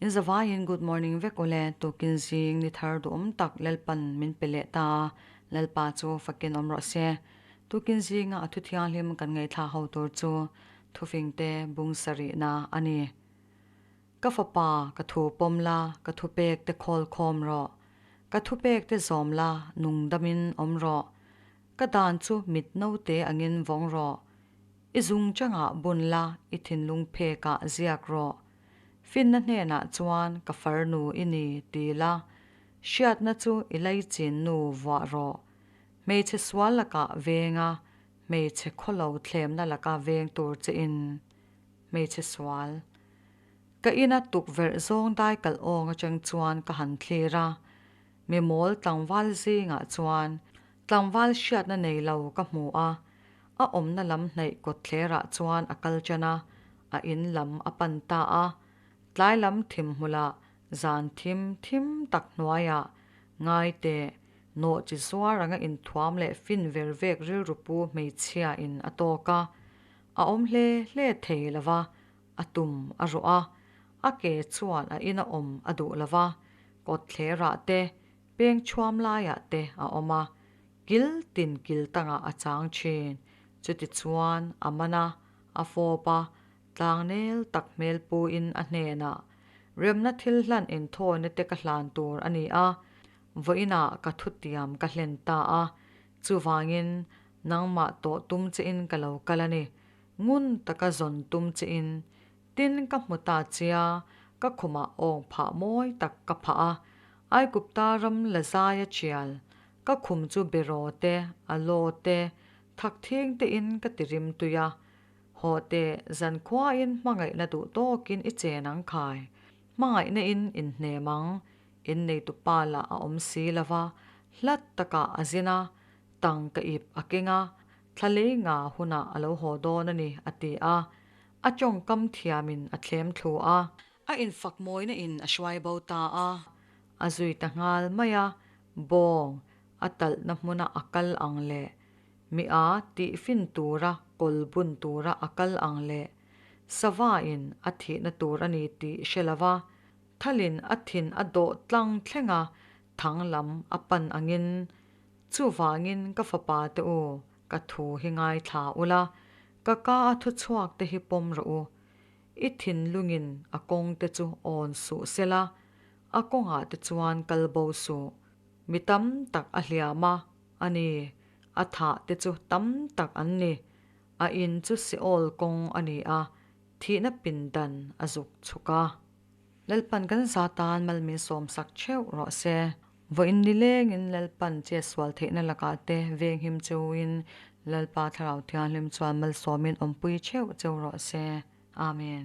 In zavaiin good morning vek ule, tukin zing ni thar duhawm tak Lalpan min pe leh ta a, Lalpa chu fakin awm rawh se. Tukin zinga a thu thianghlim kan ngaihthla ho tur chu thufingte bung sarihna a ni. Ka fapa, ka thu pawm la, ka thupek te khawl khawm rawh. Ka thupek te zawm la, nung damin awm rawh. Ka dan chu mit naute angin vawng rawh. I zung changah bun la, i thinlung phekah ziak rawh. Finna hnenah chuan ka farnu i ni ti la, hriatna chu i laichin nu vuah rawh. Hmeichhe sual lakah veng a, hmeichhe khawlo thlemna laka veng tur che in. Hmeichhe sual. Ka ina tukverh zawng dai kalh awng atang chuan ka han thlir a, mi mawl tlangval zingah chuan tlangval hriatna nei lo ka hmu a, a awmna lam hnaih kawtthlerah chuan a kal tan a, a in lam a pan ta a. Tlai lam thim hmulah zan thim thim tak hnuaiah ngai teh nawh chi zuar anga inthuam leh fin ver vek rilru pu hmeichhia in a tawk a, a awm hle hle thei lo va, a tum a ruh a, a ke chuan a ina awm a duh lo va, kawtthlerah te, peng chhuam laiah te a awm a, kil tin kil tangah a chang thin. Chutichuan a man a, a fawp a, tlangnel tak hmel puin a hnenah, Remna thil hlan inthawina te ka hlan tur a ni a, vawiinah ka thutiam ka hlen ta a, chuvangin nangmah tawh tum chiin ka lo kal a ni. Ngun taka zawn tum chiin tin ka hmu ta chia, ka khumah awng phah mawi tak ka phah a, Aigupta ram la zaia chial, ka khum chu beraw te, aloe te, thak thing te in ka ti rim tui a. Haw teh, zankhuain hmangaihna duh tawkin i chen ang khai. Hmangaihna in inhnem ang, inneitu pa lah a awm si lo va, hlat takah a zin a, tang ka ip a keng a, thla lei nga hunah a lo haw dawn a ni, a ti a. A tawngkam thiamin a thlem thlu a. A infak mawina in a hruai bo ta a. A zui ta nghal mai a, bawng a talhna hmuna a kal ang leh mi a tih fin tura kawl bun tura a kal ang leh sava in a thihna tur a ni tih hre lova thalin a thin a dawh tlang thleng a thang lam a pan angin chuvangin ka fapa te u ka thu hi ngaithla ula ka ka a thuchhuak te hi pawm rawh u. I thinlungin a kawng te chu awn suh sela, a kawngah te chuan kal bo suh. Mi tam tak a hliam a, a ni, a thah te chu tam tak an ni. A in chu Seol kawng a ni a, thihna pindan a zuk chhuk a. Lalpan kan za tan mal min sawmsak theuh rawh se. Vawiin nilengin Lalpan chetsual theihna lakah te venghim cheuin Lalpa Thlarau Thianghlim chuan malsawmin awmpui theuh cheu rawh se. Amen.